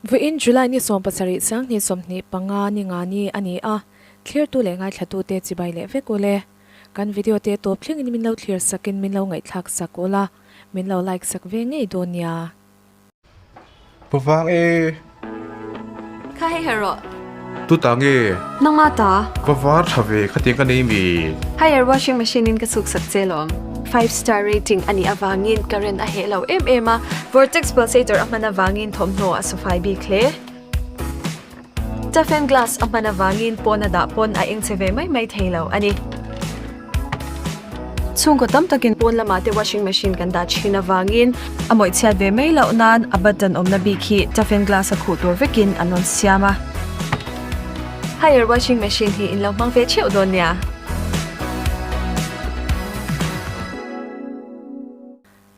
Vawiin July ni 70 2025 ni nga ni a ni a, thlirtu leh ngaithlatute chibai leh vek ule. Kan video te tawp thlengin min lo thlir sakin min lo ngaihthlak sak ula, min lo like sak ve ngei dawn nia. Pu vang e. Kha hei her rawh. Tu ta nge? Nangma ta. Va var tha ve khatiang ka nei mi. Haier washing machine in ka chhuk sak che lawm. Five star rating a nih avangin current a heh lo em em a, vortex pulsator a hman avangin thawmhnaw a sufai bik hle. Toughen glass a hman avangin pawn a dah pawn a eng che ve mai mai thei lo a ni. Chhungkaw tam takin pawn lamah te washing machine kan dah thin avangin a mawih chhiat ve mai loh nan a button awmna bik hi toughen glass a khuh tur vekin an rawn siam a. Haier washing machine hi in lo hmang ve theuh dawn nia.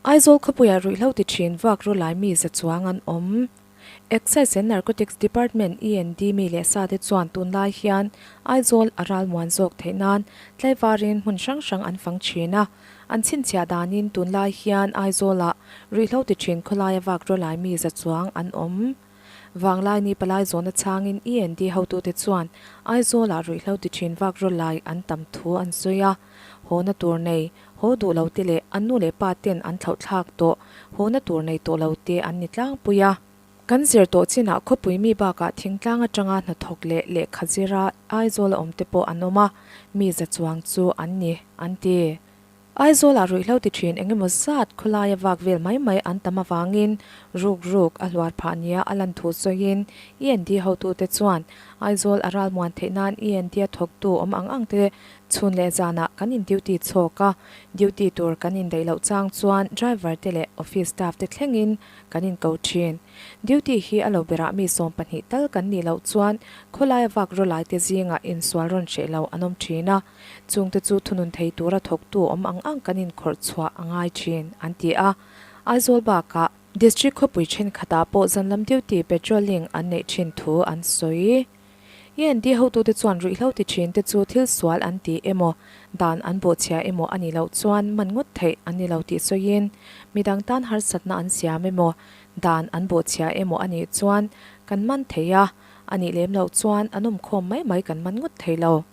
Aizawl khawpuiah ruihhlo ti thin vak rawlai mi za chuang an awm. Excise and Narcotics Department, END, mi leh sa te chuan tunlai hian Aizawl a ralmuan zawk theih nan tlaivarin hmun hrang hrang an fang thin a. An chhinchhiah danin tunlai hian Aizawlah ruihhlo ti thin khawlaia vak rawlai mi za chuang an awm. Vanglai ni palai zawhna changin END hotute chuan Aizawlah ruihhlo ti thin vak rawlai an tam thu an sawi a. Hawna tur nei, haw duh lo te leh an nu leh pa ten an thlauh thlak tawh, hawna tur nei tawh lo te an ni tlangpui a. Kan zir tawh chinah khawpui mi bakah thingtlang atanga hnathawk leh lehkha zira Aizawl a awm te pawh an awm a, mi za chuang chu an ni, an ti. Aizawlah ruihhlo ti thin eng emaw zat khawlaia vak vel mai mai an tam avangin ruk ruk a hluar phah nia a lan thu sawiin END hotute chuan Aizawl a ralmuan theih nan END a thawktu awm ang ang te Chhun leh zanah kan in duty chhawk a, duty tur kan indaih loh chang chuan driver te leh office staff te thlengin kan in ko thin. Duty hi a lo berah mi 12 tal kan nih loh chuan khawlaia vak rawlai te zingah insual rawn hreh lo an awm thin a, chungte chu thunun thei tura thawktu awm ang ang kan inkhawrh chhuah a ngai thin, an ti a. Aizawl bakah District khawpui thenkhatah pawh zanlam duty patrolling an neih thin thu an sawi. END hotute chuan ruihhlo ti thin te chu thil sual an ti emaw, dan an bawhchhia emaw a nih loh chuan man ngawt theih an ni lo tih sawiin, midang tan harsatna an siam emaw, dan an bawhchhia emaw a nih chuan kan man thei a, a nih lem loh chuan an awmkhawm mai mai kan man ngawt thei lo.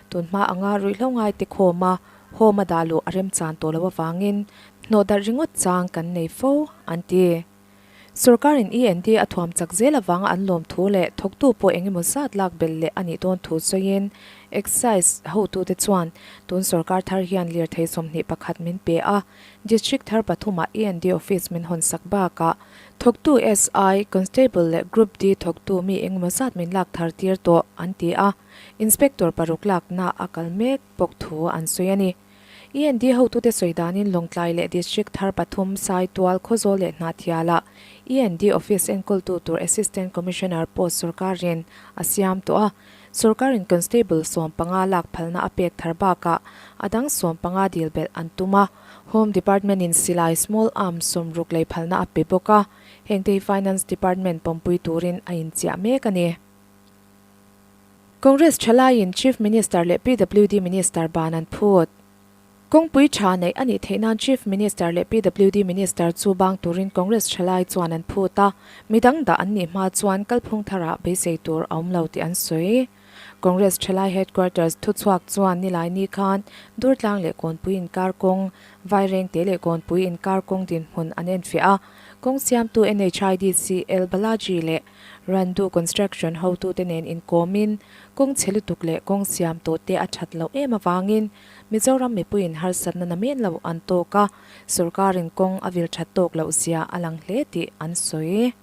Tunhma anga ruihhlo ngaite khawma home a dah luh a remchan tawh loh avangin hnawhdarh ringawt chang kan nei fo, an ti. Sorkarin END a thuam chak zel avanga an lawm thu leh thawktu pawh eng emaw zat lak belh leh a nih dawn thu sawiin Excise hotute chuan tun sorkar thar hian lirthei 21 min pe a, District thar pathumah END office min hawn sak bakah thawktu SI, Constable leh Group D thawktu mi eng emaw zat min lak thar tir tawh an ti a, Inspector paruk lakna a kal mek bawk thu an sawi a ni. END hotute sawi danin Lawngtlai leh District thar pathum, Saitual, Khawzawl leh Hnahthialah END Office enkawltu tur Assistant Commissioner post sorkarin a siam tawh a. Sorkarin Constable 15 lak phalna a pek thar bakah a dang 15 dil belh an tum a. Home Department-in silai Small Arms 60 lei phalna a pe bawk a, hengte hi Finance Department pawmpui turin a inchiah mek a ni. Congress thalaiin Chief Minister leh PWD Minister ban an phut. Kawngpui tha neih a nih theih nan Chief Minister leh PWD Minister chu bang turin Congress thalai chuan an phut a, midang dah an nih hma chuan kalphung tharah beisei tur a awm lo tih an sawi. Congress thalai Headquarters thuchhuak chuan Nilaini khan Durtlang leh Kawnpui inkar kawng, Vairengte leh Kawnpui inkar kawng dinhmun an enfiah a, kawng siamtu NHIDCL Balaji leh Randu Construction hotute nen inkawmin, kawng chhe lutuk leh kawng siam tawhte a that loh em avangin Mizoram mipuiin harsatna na men lo an tawk a, sorkarin kawng a vil that tawk loh zia a lang hle tih an sawi.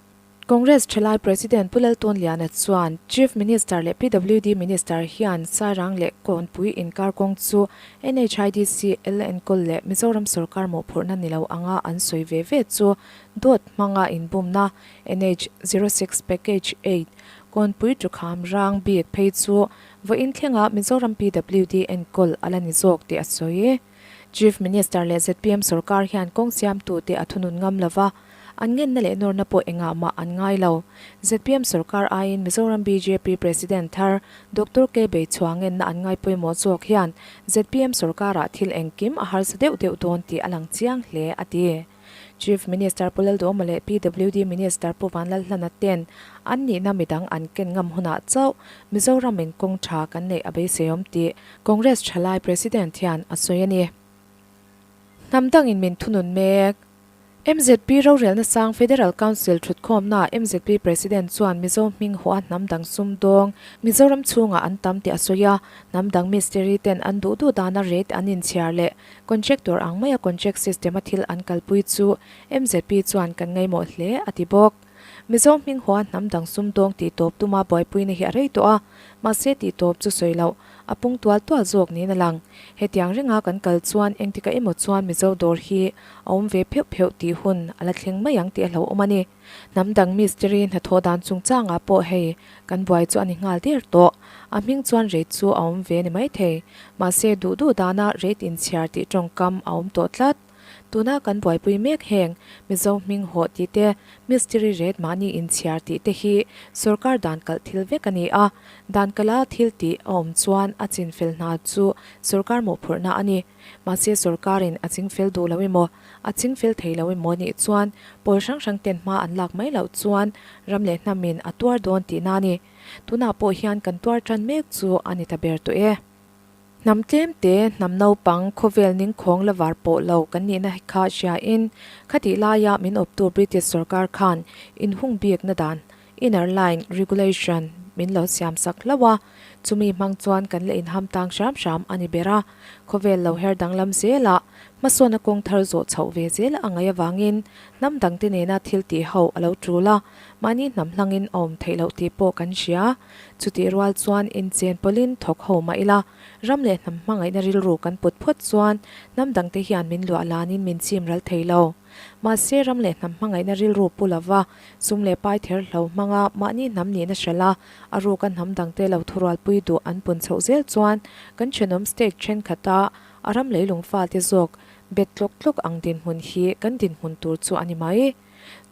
Congress thalai President Pu Laltawnliana chuan Chief Minister leh PWD Minister hian Sairang leh Kawnpui inkar kawng chu NHIDCL enkawl leh Mizoram sorkar mawhphurhna ni lo anga an sawi ve ve chu dawt hmanga inbumna NH 06 Package 8, Kawnpui Tukham rang bik phei chu vawiin thlenga Mizoram PWD enkawl a la ni zawk tih a sawi. Chief Minister leh zpm sorkar hian kawng siamtute a thunun ngam lova, an ngenna leh nawrna pawh engah mah an ngai lo. Zpm sorkar aiin Mizoram bjp President thar Doctor K Beichhua ngenna an ngai pawimawh zawk hian zpm sorkarah thil engkim a harsa deuh deuh dawn tih a lang chiang hle, a ti. Chief Minister Pu Lalduhawma leh PWD Minister Pu Vanlalhlana ten an nihna midang an ken ngam hunah chauh Mizoramin kawng tha kan neih a beiseiawm tih Congress thalai President hian a sawi a ni. Hnam dangin min thunun mek. MZP rorelna sang Federal Council thutkhawmnaah MZP President chuan Mizo hming hawh a hnam dang sumdawng Mizoram chhungah an tam tih a sawi a, hnam dang mistiri ten an duh duh dana rate an inchhiar leh contractor ang maia contract system a thil an kalpui chu MZP chuan kan ngaimawh hle a ti bawk. Mizo hming hawh a hnam dang sumdawng tih tawp tuma buaipuina hi a rei tawh a, mahse tih tawp chu sawi loh A pung tual tual zawk niin a lang. Hetiang ringa kan kal chuan engtika emaw chuan Mizo dawr hi a awm ve pheuh pheuh tih hun a la thleng mai ang tih a hlauhawm a ni. Hnam dang mistiri hnathawh dan chungchangah pawh hei kan buai chu a ni nghal der tawh. A hming chuan rate chu a awm ve ni maithei. Mahse duh duh dana rate inchhiar tih tawngkam a awm tawh tlat. Tuna kan buaipui mek heng Mizo hming hawh tih te, Mistiri rate mahni inchhiar tih te hi sorkar dan kalh thil vek a ni a, dan kalha thil tih a awm chuan a chinfel hna chu sorkar mawhphurhna a ni. Mahse sorkarin a chingfel duh lo emaw, a chingfel thei lo emaw nih chuan pawl hrang hrang ten hma an lak mai loh chuan ram leh hnamin a tuar dawn tihna a ni. Tunah pawh hian kan tuar tan mek chu a ni ta ber tawh e. Hnam tlemte, hnam naupang, khawvel ningkhawng la var pawh lo kan nihna kha hriain, khatih laia min awptu British sorkar khan inhung bikna dan, inner line regulation, min lo siam sak hlauh a, chumi hmang chuan kan la inham tang hram hram a ni ber a. Khawvel lo her danglam zelah hmasawnna kawng thar zawh chhoh ve zel a ngaih avangin hnam dangte nena thil tih ho a lo tul a, mahni hnam hlangin a awm theih loh tih pawh kan hria. Chutih rual chuan inchen pawlhin thawk ho mah ila, ram leh hnam hmangaihna rilru kan put phawt chuan hnam dangte hian min luah lanin min chim ral thei lo. Mahse ram leh hnam hmangaihna rilru pu lova sum leh pai ther hlo hmanga mahni hnam nihna hralh a, a ruka hnam dangte lo thurualpui duh an pun chhoh zel chuan kan thenawm state thenkhat-a a ram leilung fate zawk bet tlawk tlawk ang dinhmun hi kan dinhmun tur chu a ni mai.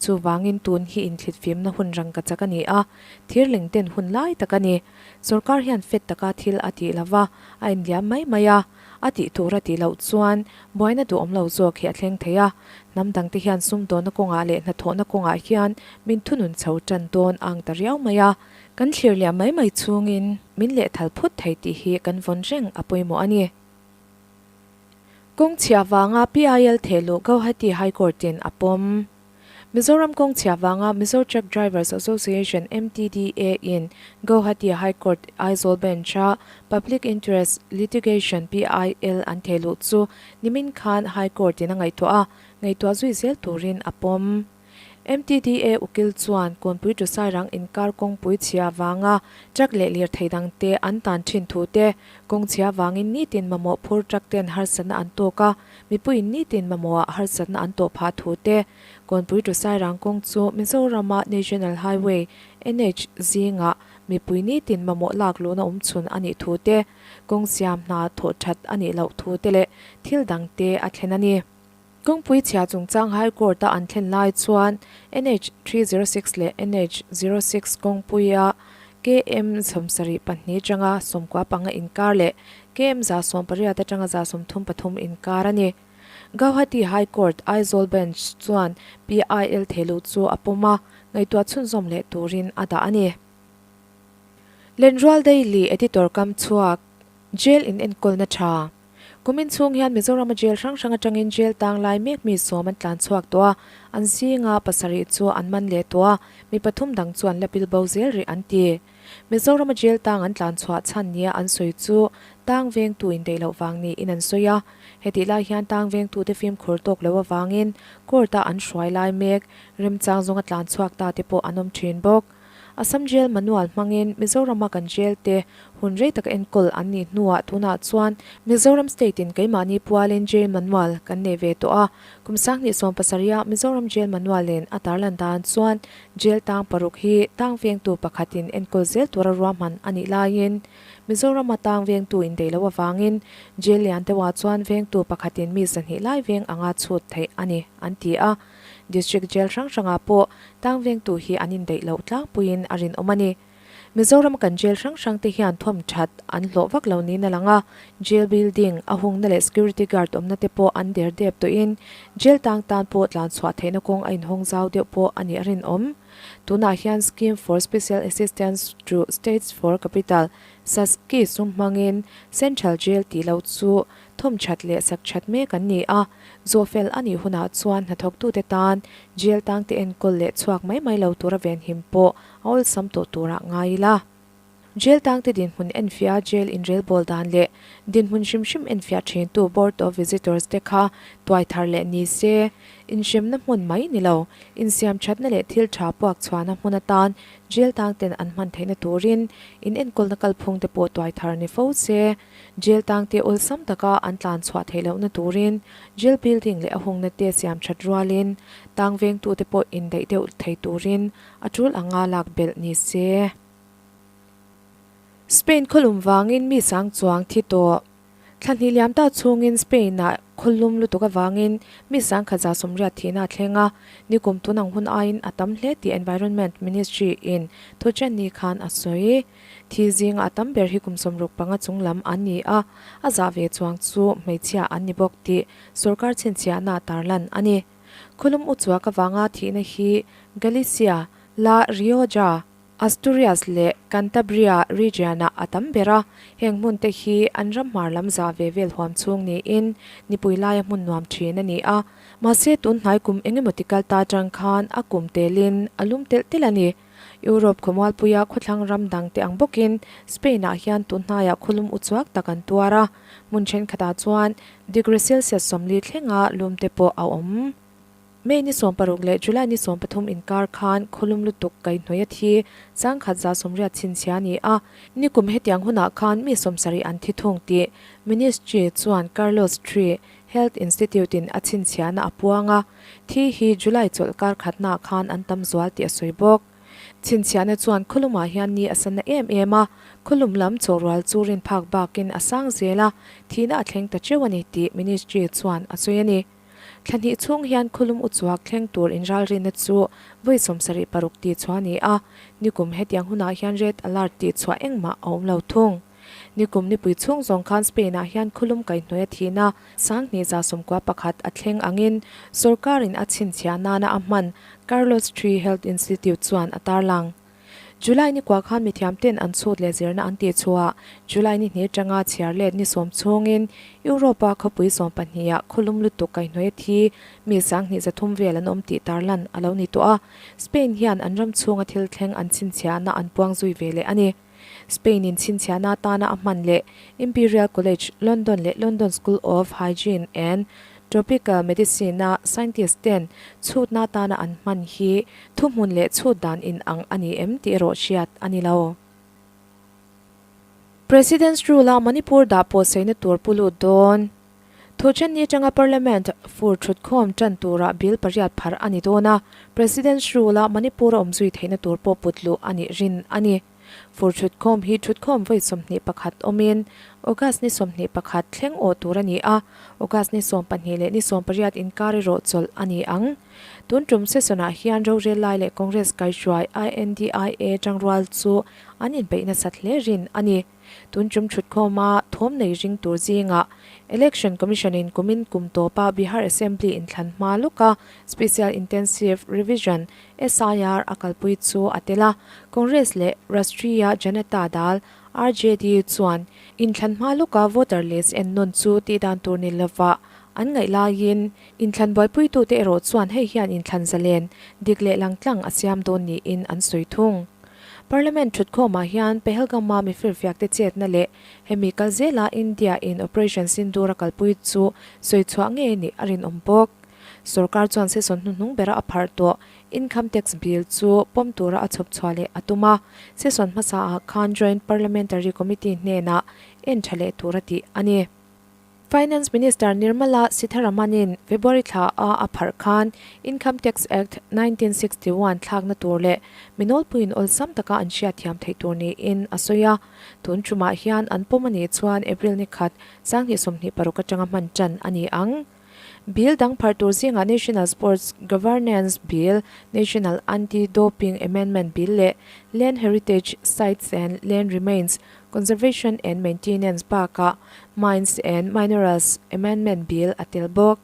Chuvangin tun hi inthlitfimna hun rangka chak a ni a, thirling ten hun lai tak a ni. Sorkar hian fet taka thil a tih lo va, a inliam mai mai a, a tih tur a tih loh chuan buaina duhawm lo zawk hi a thleng thei a. Hnam dangte hian sumdawnna kawngah leh hnathawhna kawngah hian min thunun chho tan dawn ang ta riau mai a. Kan thlir liam mai mai chhungin min lehthal phut thei tih hi kan vawn reng a pawimawh a ni. Kawng chhia vanga PIL thehluh Gauhati High Court in a pawm. Mizoram kawng chhia vanga Mizo Truck Drivers Association, MTDA, in Gauhati High Court Aizawl Bench a Public Interest Litigation, PIL, an thehluh chu nimin khan High Court in a ngaihtuah a, ngaihtuah zui zel turin a pawm. MTDA ukil chuan Kawnpui to Sairang inkar kawngpui chhia vanga truck leh lirthei dangte an tan thin thu te, kawng chhia vangin nitin mamawh phur truck ten harsatna an tawk a, mipuiin nitin mamawhah harsatna an tawh phah thu te, Kawnpui to Sairang kawng chu Mizorama National Highway, NH, zingah mipui nitin mamawh lak luhna awm chhun a nih thu te, kawng siam hna thawh that a nih loh thu te leh thil dangte a thlen a ni. Kawngpui chhia chungchang High Court-a an thlen lai chuan NH 306 leh NH 06 kawngpuia KM 72 atanga 95 inkar leh KM 118 atanga 133 inkar a ni. Gauhati High Court Aizawl Bench chuan PIL thehluh chu a pawm a, ngaihtuah chhunzawm leh turin a dah a ni. Lenrual Daily Editor Kamchhuak, Jail in enkawlna tha. Kumin chhung hian Mizorama jail hrang hrang atangin jail tang lai mek mi sawm an tlan chhuak tawh a, an zinga pasarih chu an man leh tawh a, mi pathum dang chu an la pil bo zel rih an ti. Mizorama jail tang an tlan chhuah chhan nia an sawi chu tang vengtu indaih loh vang niin an sawi a, hetih lai hian tang vengtute fimkhur tawk lo avangin court-a an hruai lai mek remchang zawnga tlan chhuak ta te pawh an awm thin bawk. Assam Jail Manual hmangin Mizorama kan jail te hun rei taka enkawl an nih hnuah tunah chuan Mizoram State in keimahni pualin Jail Manual kan nei ve tawh a. Kum sanghnih sawmpasarih-a Mizoram Jail Manual in a tarlan dan chuan jail tang paruk hi tang vengtu pakhatin enkawl zel tura ruahman a nih laiin Mizorama tang vengtu indeih loh avangin jail lian deuhah chuan vengtu pakhatin mi zahnih lai veng anga chhut theih a ni an ti a. District Jail hrang hrangah pawh tang vengtu hi an indaih loh tlangpuiin a rinawm a ni. Mizoram kan jail hrang hrang te hian thawm that an hlawh vak lo niin a lang a, jail building a hungna leh security guard awmna te pawh an der dep tawhin jail tang tan pawh tlan chhuah theihna kawng a inhawng zau deuh pawh a nih a rinawm. Tunah hian Scheme for Special Assistance to States for Capital, SASCI, sum hmangin Central Jail tih loh chu thawm that leh sak that mek an ni a, zawhfel a nih hunah chuan hnathawktute tan jail tangte enkawl leh chhuak mai mai lo tura venhim pawh a awlsam tawh turah ngai ila. Jail tangte dinhmun enfiah jail inrelbawl dan leh dinhmun hrim hrim enfiah thintu Board of Visitors te kha tuai thar leh ni se, inhremna hmun mai ni lo, insiam thatna leh thil tha puak chhuahna hmun atan jail tangten an hman theihna turin in enkawlna kalphung te pawh tuai thar ni fo se. Jail tangte awlsam taka an tlan chhuah theih lohna turin jail building leh a hungna te siam that rualin tang vengtute pawh indaih deuh thei turin a tul anga lak belh ni se. Spain khawlum vangin mi sang chuang thi tawh. Thla hnih liam ta chhungin Spain-ah khawlum lutuk avangin mi sangkhat za 80 thihna a thleng a, nikum tun ang hun aiin a tam hle tih Environment Ministry-in thuchen ni khan a sawi. Thi zinga a tam ber hi kum 65 chung lam an ni a, a zah ve chuang chu hmeichhia an ni bawk tih sorkar chhinchhiahna tarlan a ni. Khawlum u chuak avanga thihna hi Galicia, La Rioja, Asturias leh Cantabria region-ah a tam ber a, heng hmunte hi an ram hmar lam zah ve vel huam chhung niin nipui laia hmun nuam thin a ni a. Mahse tun hnai kum engemaw ti kal ta atang khan a kum telin a lum telh telh a ni. Europe khawmualpuia khawthlang ram dangte ang bawkin Spain-ah hian tun hnaiah khawlum u chuak tak an tuar a, hmun thenkhatah chuan degree Celsius 40 thlenga lum te pawh a awm. May ni 16 leh July ni 13 inkar khan khawlum lutuk kaihhnawih a thi, 1180 chhinchhia a ni a, nikum hetiang hunah khan mi 70 an thi thung tih Ministry chuan Carlos ii Health Institute-in a chhinchhiahna a puang a, thi hi July chawlh kar khatnaah khan an tam zual tih a sawi bawk. Chhinchhiahna chuan khawlumah hian ni a sanna em em a, khawlum lam chawhrual chu rin phak bakin a sang zel a, thihna a thleng ta teuh a ni tih Ministry chuan a sawi a ni. Thla hnih chhung hian khawlum uchuak thleng tur inralrinna chu vawi 76 tih chhuah a ni a, nikum hetiang hunah hian red alert tih chhuah engmah a awm lo thung. Nikum nipui chhung zawng khan Spain-ah hian khawlum kaihhnawih a thihna 2191 a thleng angin sorkarin a chhinchhiah nana a hman Carlos ii Health Institute chuan a tarlang. July ni kua khan mithiamten an chhut leh zirna an tih chhuah July ni hnih atanga chhiar let ni 10 chhungin Europe-a khawpui 12 ah khawlum lutuk kaihhnawih a thi mi 2300 vel an awm tih tarlan a lo ni tawh a, Spain hian an ram chhunga thil thleng an chhinchhiahna an puang zui ve leh a ni. Spain-in chhinchhiahna atana a hman leh Imperial College London leh London School of Hygiene and Tropical Medicine-a scientist ten chhutna atana an hman hi thuhmun leh chhut dan inang a ni em tih erawh hriat a ni lo. President's Rule-a Manipur dah pawh saina tur pu lut dawn. Thuchhenni atanga Parliament fur thutkhawm tan tura bill pariat pharh a ni dawn a, President's Rule-a Manipur a awm zui theihna tur pawh put luh a nih rin a ni. Fur thutkhawm hi thutkhawm vawi 21 awmin August ni 21 thleng awh tur a ni a, August ni 12 leh ni 18 inkar erawh chawlh a ni ang. Tun tum session-ah hian rorel lai leh Congress kaihruai INDIA tangrual chu an inpeih nasat hle rin a ni. Tun tum thutkhawma thawm nei ring tur zingah Election Commission-in kumin kum tawpa Bihar Assembly inthlan hma lawka Special Intensive Revision, SIR, a kalpui chu a tel a, Congress leh Rashtriya Janata Dal, RJD, chuan inthlan hma lawka voter list en nawn chu tihdan tur ni lova an ngaih laiin inthlan buaipuitute erawh chuan hei hian inthlan zalen dik leh langtlang a siam dawn niin an sawi thung. Parliament thutkhawmah hian Pahalgam-a mifirfiakte chetna leh hemi kal zela India-in Operation Sindoor a kalpui chu sawi chhuah ngei nih a rinawm bawk. Sorkar chuan session hnuhnung bera a pharh tawh Income Tax Bill chu pawm tura a chhawp chhuah leh a tum a, session hmasaah khan Joint Parliamentary Committee hnenah en tha leh tura tih a ni. Finance Minister Nirmala Sitharaman-in February thla a a pharh khan Income Tax Act 1961 thlakna tur leh mi nawlpuiin awlsam taka an hriatthiam theih tur niin a sawi a. Tun tumah hian an pawm a nih chuan April ni khat 2026 atanga hman tan a ni ang. Bill dang pharh tur zingah National Sports Governance Bill, National Anti-Doping Amendment Bill leh Land Heritage Sites and Land Remains Conservation and Maintenance bakah Mines and Minerals Amendment Bill a tel bawk.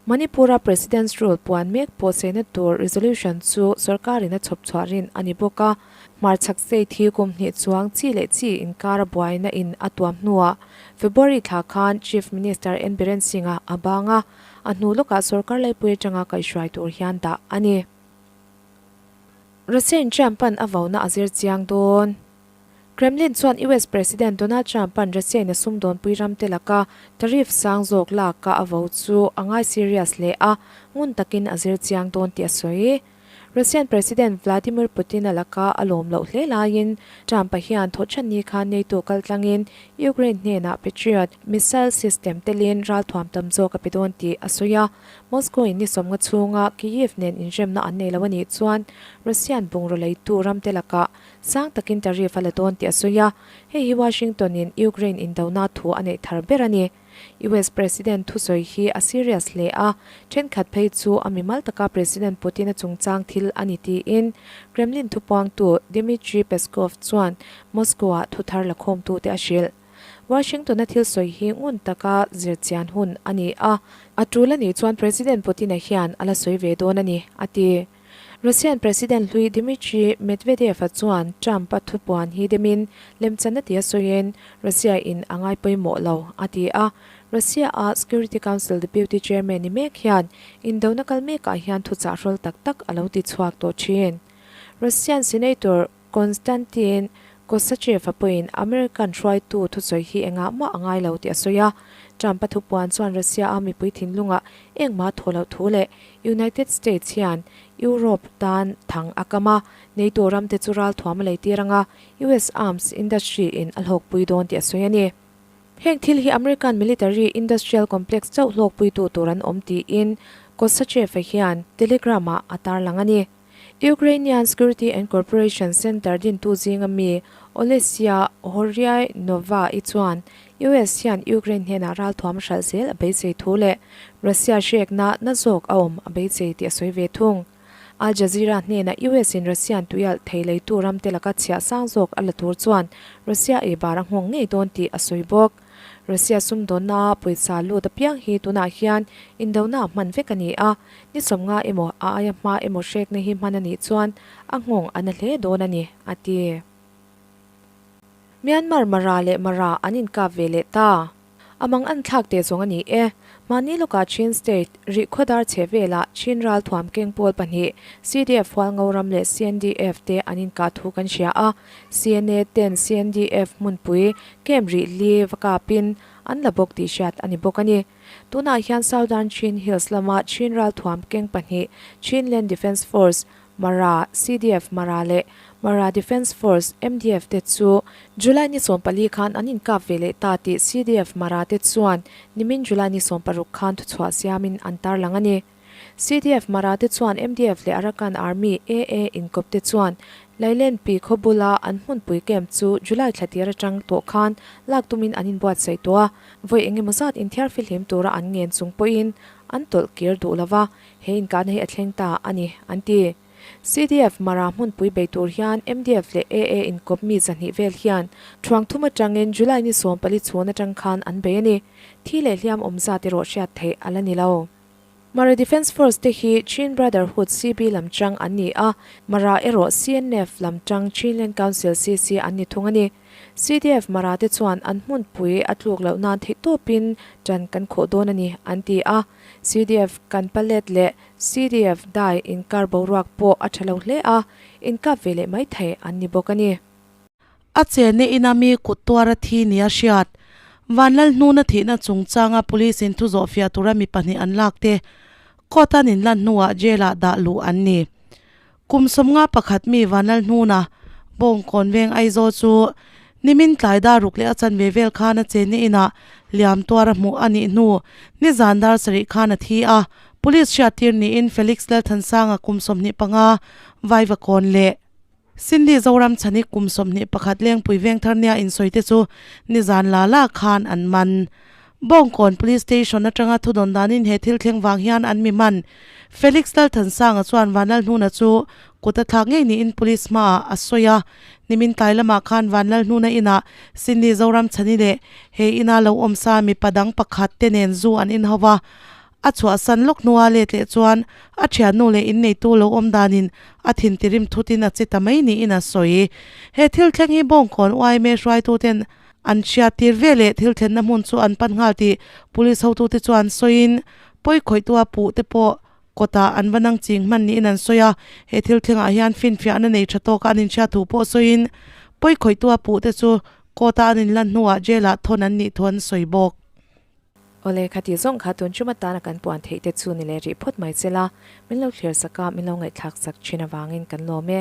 Manipur-a President's Rule puan mek pawh seina tur resolution chu sorkarin a chhawp chhuah rin a ni bawk a. Hmarchhak state hi kum hnih chuang chi leh chi inkara buaina in a tuam hnuah February thla khan Chief Minister N Biren Singh-a a bang a, a hnu lawkah sorkar laipui atanga kaihhruai tur hian dah a ni. Russia-in Trump-a'n a vauna a zir chiang dawn. Kremlin chuan US President Donald Trump-a'n Russia-in a sumdawnpui ramte laka tariff sang zawk laka a vo chu a ngai serious hle a, ngun takin a zir chiang dawn tih a sawi. Russian President Vladimir Putin-a laka a lawm loh hle laiin Trump-a hian thawhchhanni khan NATO kaltlangin Ukraine hnenah Patriot missile system telin ralthuam tam zawk a pe dawn tih a sawi a. Moscow-in ni sawmnga chhunga Kyiv nen inremna an nei lo a nih chuan Russian bungraw leitu ramte lakah sang takin tariff a la dawn tih a sawi a, hei hi Washington-in Ukraine indona thu a neih thar ber a ni. US President thusawi hi a serious hle a, thenkhat phei chu a mimal taka President Putin-a chungchang thil a ni tiin Kremlin thupuangtu Dmitry Peskov chuan Moscow-ah thuthar lakhawmtute a hrilh. Washington-a thil sawi hi ngun taka zirchian hun a ni a, a tul a nih chuan President Putin-a hian a la sawi ve dawn a ni, a ti. Russian President hlui Dmitry Medvedev-a chuan Trump-a thupuan hi demin lemchanna tia sawiin Russia-in a ngai pawimawh lo a ti a. Russia-a Security Council Deputy Chairman ni mek hian indona kal mekah hian thuchah hrawl tak tak a lo ti chhuak tawh thin. Russian Senator Konstantin Kosachev-a pawhin American hruaitu thusawi hi engah mah a ngai lo tih a sawi a. Trump-a thupuan chuan Russia-a mipui thinlungah engmah a thaw loh thu leh United States hian Europe tan thang a kam a, NATO ramte chu ralthuam a leitir anga US arms industry-in a hlawkpui dawn tih a sawi a ni. Heng thil hi American military industrial complex chauh hlawkpuitu tur an awm tiin Kosachev-a hian Telegram-ah a tarlang a ni. Ukrainian Security and Cooperation Center dintu zinga mi Olesya Horyainova-i chuan US hian Ukraine hnenah ralthuam hralh zel a beisei thu leh Russia hrekna na zawk a awm a beisei tih a sawi ve thung. Al Jazeera hnenah US-in Russian tuialh thei leitu ramte laka chhiah sang zawk a la tur chuan Russia ei bar a nghawng ngei dawn tih a sawi bawk. Russia sumdawnna pawisa lut apiang hi tunah hian indona hman vek a ni a, ni sawmnga emaw a aia hma emaw hrekna hi hman a nih chuan a nghawng a na hle dawn a ni, a ti. Myanmar Mara leh Mara an inkap ve leh ta. A mang an thlak teh zawng a ni e. Mahni lawkah Chin State, Rihkhawdar chhe velah Chin ralthuam keng pawl pahnih, CDF Hualngoram leh CNDF te an inkah thu kan hria a. CNA ten CNDF hmunpui camp rih li va kapin an la bawk tih hriat a ni bawk a ni. Tunah hian Southern Chin Hills lama Chin ralthuam keng pahnih, Chinland Defence Force, Mara, CDF Mara leh Mara Defence Force, MDF, te chu July ni 14 khan an inkap ve leh ta tih CDF Mara te chuan nimin July ni 16 khan thuchhuah siamin an tarlang a ni. CDF Mara te chuan MDF leh Arakan Army, AA, inkawp te chuan Lailenpi khaw bula an hmunpui camp chu July thla tir atang tawh khan lak tumin an inbuatsaih tawh a, vawi engemaw zat inthiar fihlim tura an ngen chung pawhin an tawlh kir duh lo va, He inkahna hi a thleng ta a ni, an ti. CDF Mara hmunpui bei tur hian MDF leh AA inkawp mi 200 vel hian thuang thum atangin July ni 14 chhun atang khan an bei a ni. Thi leh hliam awm zat erawh hriat theih a la ni lo. Mara Defence Force te hi Chin Brotherhood, CB, lam tang an ni a, Mara erawh CNF lam tang Chinland Council, CC, an ni thung a ni. CDF Mara te chuan an hmunpui a tluk loh nan theihtawpin tan kan khawh dawn a ni, an ti a. CDF kan palet leh CDF dai inkar boruak pawh a tha lo hle a, inkap ve leh mai thei an ni bawk a ni. A chenna ina mi kut tuara thi nia hriat. Vanlalhnuna thihna chungchanga police in thu zawhfiah tura mi pahnih an lak te court an inlan hnuah jail ah dah luh an ni. Kum 51 mi Vanlalhnuna, Bawngkawn veng Aizawl chu nimin tlai dar ruk leh a chanve vel khan a chenna inah liam tuar a hmuh a nih hnu nizan dar sarih khan a thi a, Police hriattir niin Felix Lalthansanga kum 25 Vaivakawn leh Cindy Zoramchhani kum 21 Lengpui Vengthar nia insawi te chu nizan la la khan an man. Bawngkawn Police Station atanga thudawn danin he thil thleng vang hian an mi man. Felix Lalthansanga chuan Vanlalhnuna chu kut a thlak ngei niin Police hmaah a sawi a. Nimin tlai lamah khan Vanlalhnuna inah Cindy Zoramchhani leh he ina lo awmsa mipa dang pakhat te nen zu an inhau a. A chhuahsan lawk hnua let leh chuan a thiannu leh inneitu lo awm danin a thin tirim thutin a che ta mai niin a sawi. He thil thleng hi Bawngkawn yma hruaituten an hriat tir ve leh thil thlenna hmun chu an pan nghal tih Police hotute chuan sawiin pawi khawihtua puh te pawh kawtah an va nang ching hman niin an sawi a. He thil thlengah hian finfiahna nei tha tawka an inhriat thu pawh sawiin pawi khawihtua puh te chu court-a an inlan hnuah jail-ah thawn an nih thu an sawi bawk. Awle, khati zawng kha tun chuma tana kan puan theih te chu ni leh rih phawt mai che la, min lo thlir sak a, min lo ngaihthlak sak thin avangin kan lawm e.